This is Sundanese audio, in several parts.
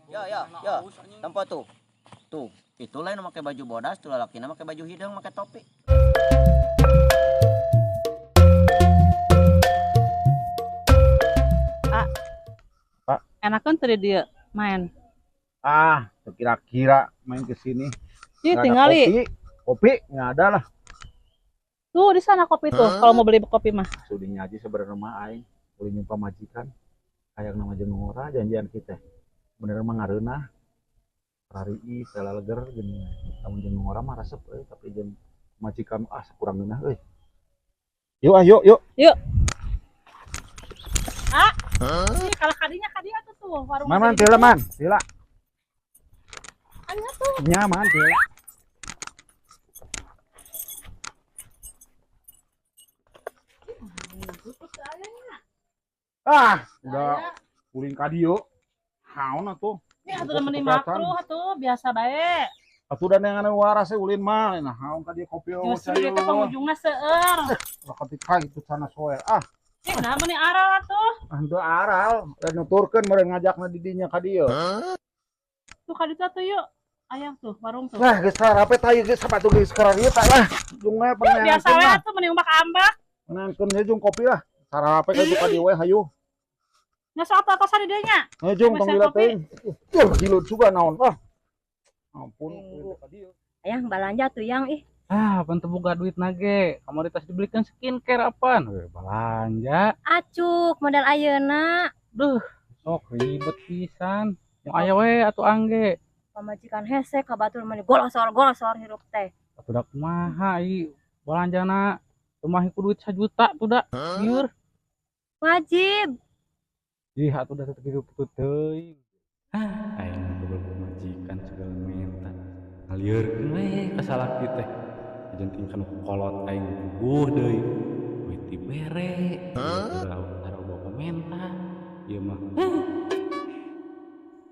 Ya ya ya. Tempo tuh. Tuh, itu lain make baju bodas, tuh lalakina make baju hideung, make topi. Pak. Enakan tadi dia main. Ah, kira-kira main ke sini. Ih, Nggak ada tingali. kopi. Kopi nggak ada lah. Tuh di sana kopi tuh, kalau mau beli kopi mah. Sudinya aja sebenarnya mah aing boleh nyumpah majikan. Kayak nama jeung ngora janjian kita. Bener mah ngareunah. Rari leger gini. Lamun jeung ngora mah resep euy, tapi jeung majikan ah kurang ngeunah euy. Yuk ah yuk yuk. Yuk. Ah. Ih, kalau kadinya kadinya tuh tuh warung. Man, tila man, tila. Anya tuh. Nyaman tila. Ah, udah ulin ka dieu. Haon atuh. Ya atuh meni makruh atuh biasa bae. Atuh dan yang anu waras ulin mah nah haon ka dieu kopi Justru ieu teh pengunjungna seueur. Ketika itu sana soe. Ah, Ih, nah meni aral atuh. Henteu aral, da nuturkeun meureun ngajakna di dinya ka dieu. Tuh ka ditu atuh yuk. Ayang tuh warung tuh. Lah geus rape tah ieu geus sapatu geus ka dieu tah lah. Jung we Biasa we atuh meni umbak-ambak. Menangkeun we jung kopi lah. Sarape ka ka dieu we hayu. Nya sok atuh atosan di dieu nya. Hayu jung tong Meser gila kopi. teuing. Ih, gilut juga naon ah. Ampun. Ayang balanja tuh yang ih. Ah, pan teu boga duit nage. Kamari tas dibelikan skincare apaan? We balanja. Acuk modal ayeuna. Duh, sok ribet pisan. Yang aya we atuh angge. Pamajikan hese ka batur mani golosor-golosor hirup teh. Atuh da kumaha ieu balanjana kumaha ku duit 1 juta tuh da. Lieur. Wajib. Ih, atuh da teu kitu teuing. Ah, aing goblok pamajikan segala menta. Ngalieurkeun we ka salaki teh. Ajen tingkan kolot aing puguh deui. Duit dibere. Taruh bawa menta. Ieu mah.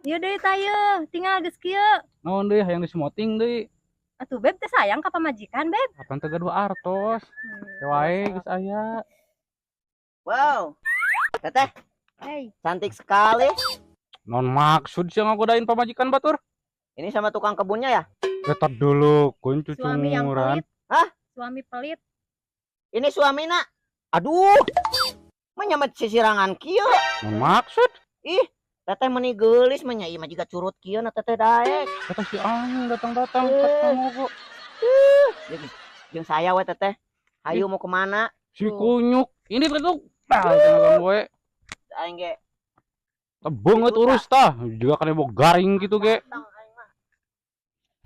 Ieu deui tah ieu, tinggal geus kieu. Naon deui hayang disemoting deui. Atuh beb teh sayang ka pamajikan beb. Kapan teh gaduh artos. Wae geus aya. Wow. Teteh. Hey. Cantik sekali. Non maksud sih ngagodain pamajikan batur. Ini sama tukang kebunnya ya? Ketat dulu, kun Suami yang cucunguran. pelit. Hah? Suami pelit. Ini suami nak. Aduh. Menyamet sisirangan kieu. Non maksud? Ih, teteh meni geulis menya ieu mah jiga curut kieu na teteh daek. Kata si anjing datang-datang ketemu kok. Jeung saya we teteh. Hayu mau kemana? Si kunyuk. Ini tuh bah cenah gue. Aing ge. Tebeungeut urus tah, juga kan bawa garing gitu ge.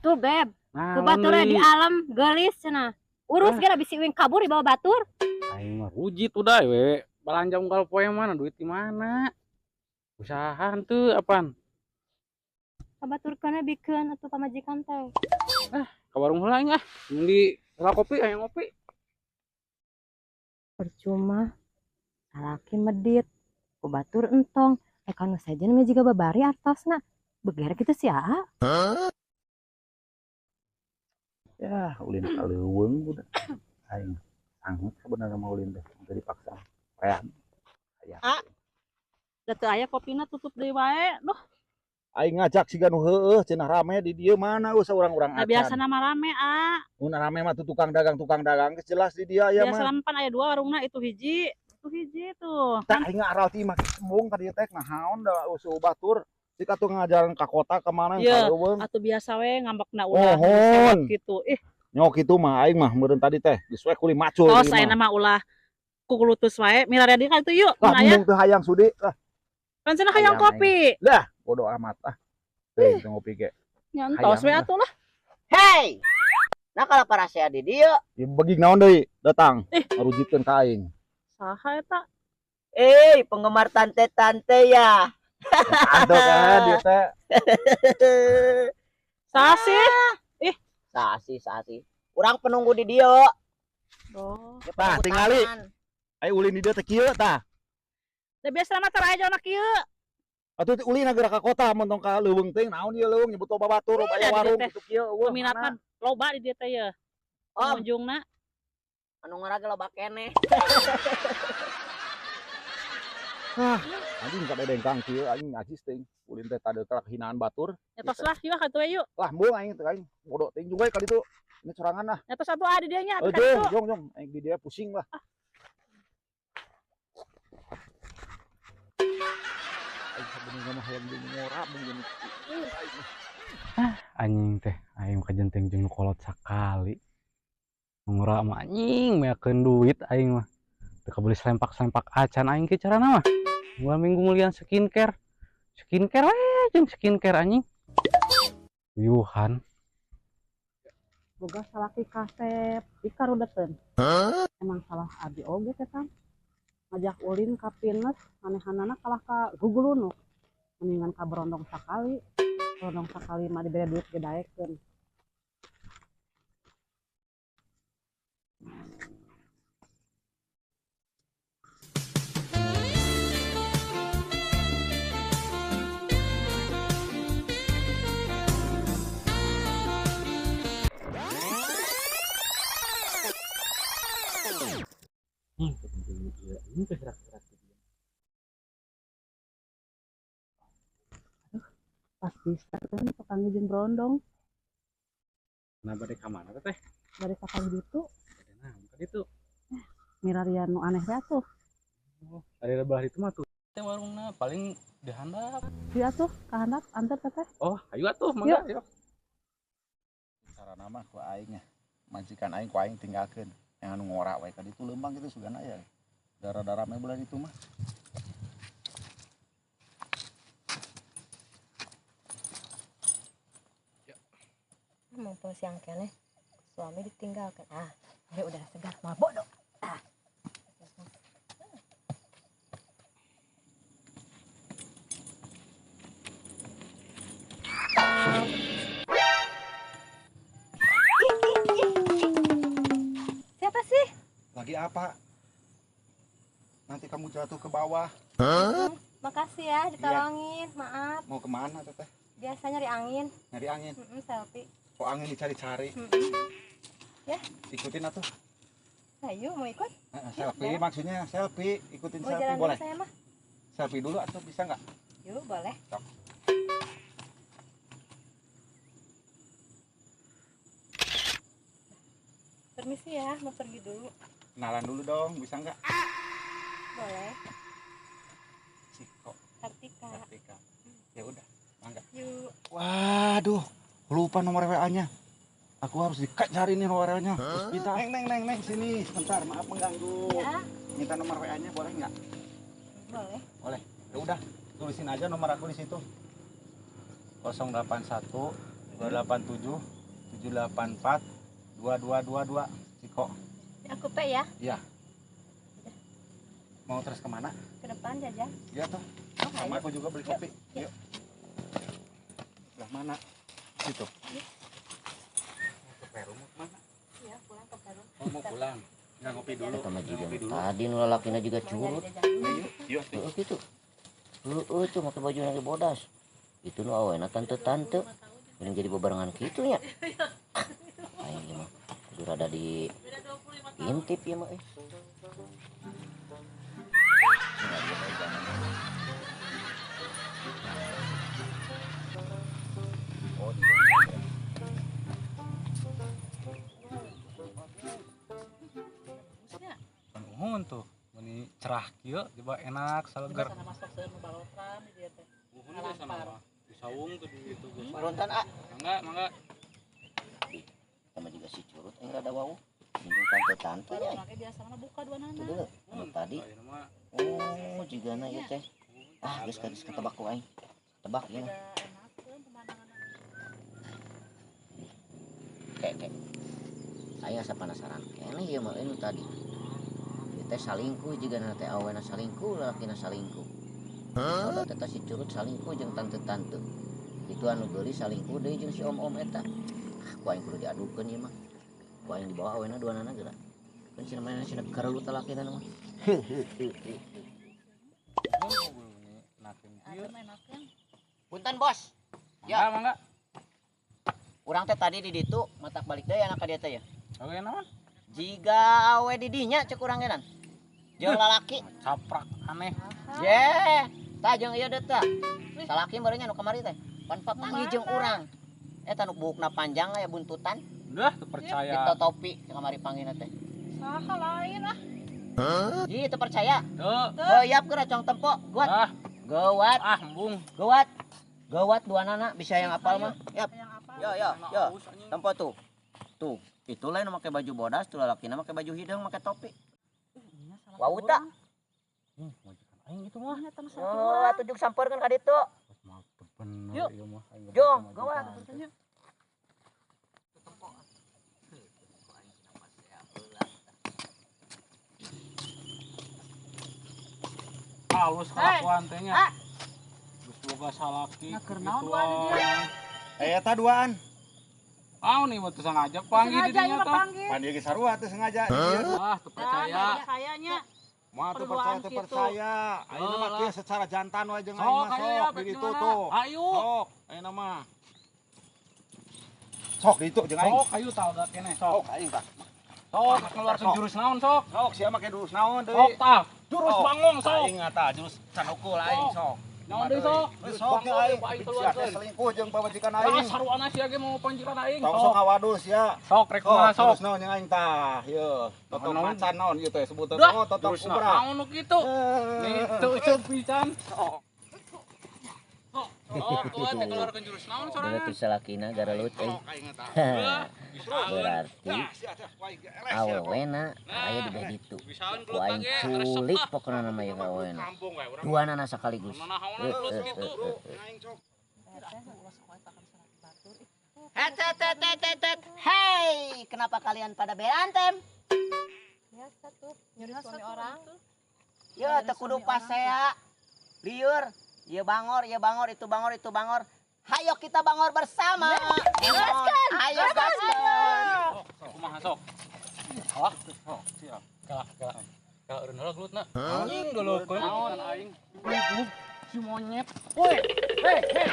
Tuh beb, Nah, ku batur di alam geulis cenah. Urus ge bisi uing kabur dibawa batur. Aing mah ruji tuh dah we. Balanja unggal poe mana duit di mana? Usaha henteu apaan? Kabaturkeun bikeun atuh pamajikan teh. Ah, ka warung heula aing ah. Mun di heula kopi hayang ngopi. Percuma salaki medit, ku batur entong. Kanu sejen mah jiga babari artosna. Beger kitu si Aa. Ya, ulin ka leuweung budak. Aing sanggup sebenarnya mau ulin teh, teu dipaksa. Hayang. Hayang. Ah. Da teu aya kopina tutup deui wae. Duh. Aing ngajak siga nu heueuh cenah rame di dieu mana eueuh saurang-urang Nah, acan. biasana mah rame, ah. Mun rame mah tuh tukang dagang geus jelas di dieu aya mah. Biasana pan aya dua warungna itu hiji. Itu hiji tuh. Tah aing aral ti mah embung ka dieu teh naon da eueuh batur. Cik atuh ngajaran ka kota ka mana Iya, ka leuweung. Atuh biasa we ngambekna ulah Mohon. gitu. Ih, Nyok kitu mah aing mah meureun tadi teh geus we kuli macul oh ieu saena mah ulah kukulutus wae mirarea di ka itu yuk. Lah Mun aya embung teu hayang sudi lah. kan cenah hayang Hayang kopi. Lah, bodo amat ah. Teuing teu ngopi ge. Nya entos we Hayang atuh lah. Hey. Nah kalau para saya di dieu. Ya beging naon deui datang. Ih. Ngarujitkeun ka aing. Saha eta? Eh, penggemar tante-tante ya. Atuh kan dia teh. Saha sih? Ih, saha sih. Urang penunggu di dieu. Oh. Tah tingali. Ayo ulin di dieu teh kieu tah. Da biasa mah tara aya jalma kieu. Atuh ulin geura ka kota mun tong ka leuweung teh naon ieu leuweung nyebut loba batur loba aya warung kitu kieu eueuh. Peminatna loba di dieu teh ye. Pengunjungna anu ngarage loba keneh. Ah, anjing kadedeng kang kieu aing najis teuing. Ulin teh tade kelak hinaan batur. Ya tos lah, yuk atuh yuk. Lah embung aing teh aing bodoh teuing juga ka ditu. Ini sorangan lah. Ya tos atuh ah di dieu nya Oh, jong, jong, jong. Aing di dia pusing lah. Aing sabenerna mah hayang jeung ngora mung jeung. Ah, anjing teh aing kajenteng jeung kolot sakali. Ngora mah anjing meakeun duit aing mah. Teu kabeli selempak-selempak acan aing ke carana mah. Dua minggu mulian skincare. Skincare we jeung skincare anjing. Yuhan. Boga salaki kasep dikarudeteun. Emang salah abi oge teh Tam. Ngajak ulin ka pinus manehanana kalah ka gugulunuk. Mendingan ka berondong sakali. Berondong sakali mah dibere duit ge daekeun. Ini gerak-gerak gitu. Aduh, pas bisa kan tukang jeung berondong. Nah, bade ka mana teh? Bade ka ditu. Bade naon ka ditu? Mirarian nu aneh teh atuh. Oh, ada belah itu mah tuh. Teh warungna paling di handap. Ieu atuh ka handap anter teteh. Oh, ayo atuh mangga yuk. Carana mah ku aing nya. Majikan aing ku aing tinggalkeun. Yang anu ngora we ka ditu leumpang kitu sugana ya. Darah-darah mah bulan itu mah. Ya. Mumpung siang keneh suami ditinggalkan. Ah, ini udara segar mah bodoh. Ah. Siapa sih? Lagi apa? Nanti kamu jatuh ke bawah. Huh? Makasih ya ditolongin, ya. Maaf. Mau kemana teteh? Biasa nyari angin. Nyari angin? Selfie. Kok angin dicari-cari? Ya. Ikutin atuh. Ayo mau ikut? Selfie ya, maksudnya selfie, ikutin mau selfie jalan boleh? Dulu saya mah. Selfie dulu atau bisa nggak? Yuk boleh. Sok. Permisi ya, mau pergi dulu. Kenalan dulu dong, bisa nggak? Boleh. Ciko. Kartika. Kartika. Ya udah, mangga. Yuk. Waduh, lupa nomor WA-nya. Aku harus dicari nih nomor WA-nya. Terus minta, neng, neng, neng, neng, sini sebentar, maaf mengganggu. Ya. Minta nomor WA-nya boleh nggak? Boleh. Boleh. Ya udah, tulisin aja nomor aku di situ. 081 287 784 2222. Ciko. Aku P ya? Iya. Mau terus kemana? Ke depan jajan. Iya tuh. Oh, sama aku juga beli kopi. Yuk. Yuk. Lah mana? Situ. Yuk. Mau ke Peru mau kemana? Iya, pulang ke Peru. Oh, mau pulang. Enggak ngopi dulu. Sama juga tadi nu lalakina juga curut. Yuk, yuk gitu. Heeh tuh make baju lagi bodas. Itu nu awena tante-tante. Mending jadi bebarengan kitu nya. Aing ieu mah kudu rada di intip ya mah euy. Kan uhun tuh, meni cerah kieu tiba enak saleger. Sana masuk seueur nu balotran di dieu teh. Uhun teh sana mah. Di saung tuh di itu geus. Barontan ah. Mangga, mangga. Sama juga si curut aing rada wau. Mending tante-tante nya. Make biasana mah buka dua nana. Tuh dulu tadi. Oh, jigana ieu teh. Ah, geus geus ketebak ku aing. Tebak ieu mah. Kek kek. Aing asa penasaran keneh ieu mah nu tadi. Ieu teh salingkuh jigana teh awena salingkuh, lalakina salingkuh. Hah? Teh si curut salingkuh jeung tante-tante. Itu anu geulis salingkuh deui jeung si om-om eta. Ah, ku aing kudu diadukeun ieu mah. Ku aing dibawa awena duanana geura. Kan cenah mana cenah karelut lalakina mah. Punten bos. Ya, mangga. Urang teh tadi di ditu matak balik deui anak ka dieu teh ya. Oke, naon? Jiga awe di dinya cek urang genan. Jeung lalaki Caprak aneh. Ye, tah jeung ieu deui tah. Salaki barunya nu kamari teh. Pan papanggih jeung urang. Eta nu buukna panjang aya buntutan. Udah teu percaya. Kita topi kamari panggihna teh. Saha lain ah. Ji teu percaya? Teu. Heup geura cong tempo, guat. Ah, Gawat. Ah, embung. Gawat. Gawat dua nana bisa yang apal mah. Yap. Yo yo yo. Tempo tuh. Tuh, itulah yang make baju bodas, tuh lalakina make baju hideung, make topi. Wau tak? Majikan aing itu mah. Oh, atuh juk sampeurkeun ka ditu. Yuk. Jong, gawat. Halus kelakuan teh nya. Geus boga salaki. Nah, Eta duaan. Ah, nih waktu sengaja panggil di dinya tah. Panggil ge sarua teh sengaja. Ah, teu percaya. Percayanya. Moal teu percaya teu percaya. Ayeuna mah kieu secara jantan wae jeung aing mah sok di ditu tuh. Ayo. Sok, ayeuna mah. Sok di ditu jeung aing. Sok ayo tah keneh sok. Sok aing tah. Sok keluarkeun jurus naon sok? Sok sia make jurus naon deui? Sok tah. Jurus bangong sok. Aing tah jurus canukul aing sok. Naon deui sok? Sok aing selingkuh jeung pamajikan aing. Ah, saruana sia ge mau pamajikan aing. Tong sok ngawadul sia. Sok rek kumaha sok. Jurus naon jeung aing tah. Ieu, totok macan naon ieu teh sebutan. Oh, totok kubra. Naon nu kitu? Nih teu euceuk pisan. Sok. Sok tuh teh keluarkeun jurus naon sorangan. Berarti salakina garelut euy. Berarti awewena aya di beh ditu. Ku aing culik pokona nama ieu awewena. Dua nana sekaligus. Hei, kenapa kalian pada berantem? Biasa tuh, nyuri suami orang. Ya, teu kudu pasea. Liur, ieu bangor, itu bangor, itu bangor. Hayo kita bangor bersama. Gaskan. Ayo gaskan. Kumaha sok? Hah? Sok, siap. Kalah, kalah. Kalah eureun heula gelutna. Anjing dolokeun naon aing. Si monyet. Woi, hei, hei.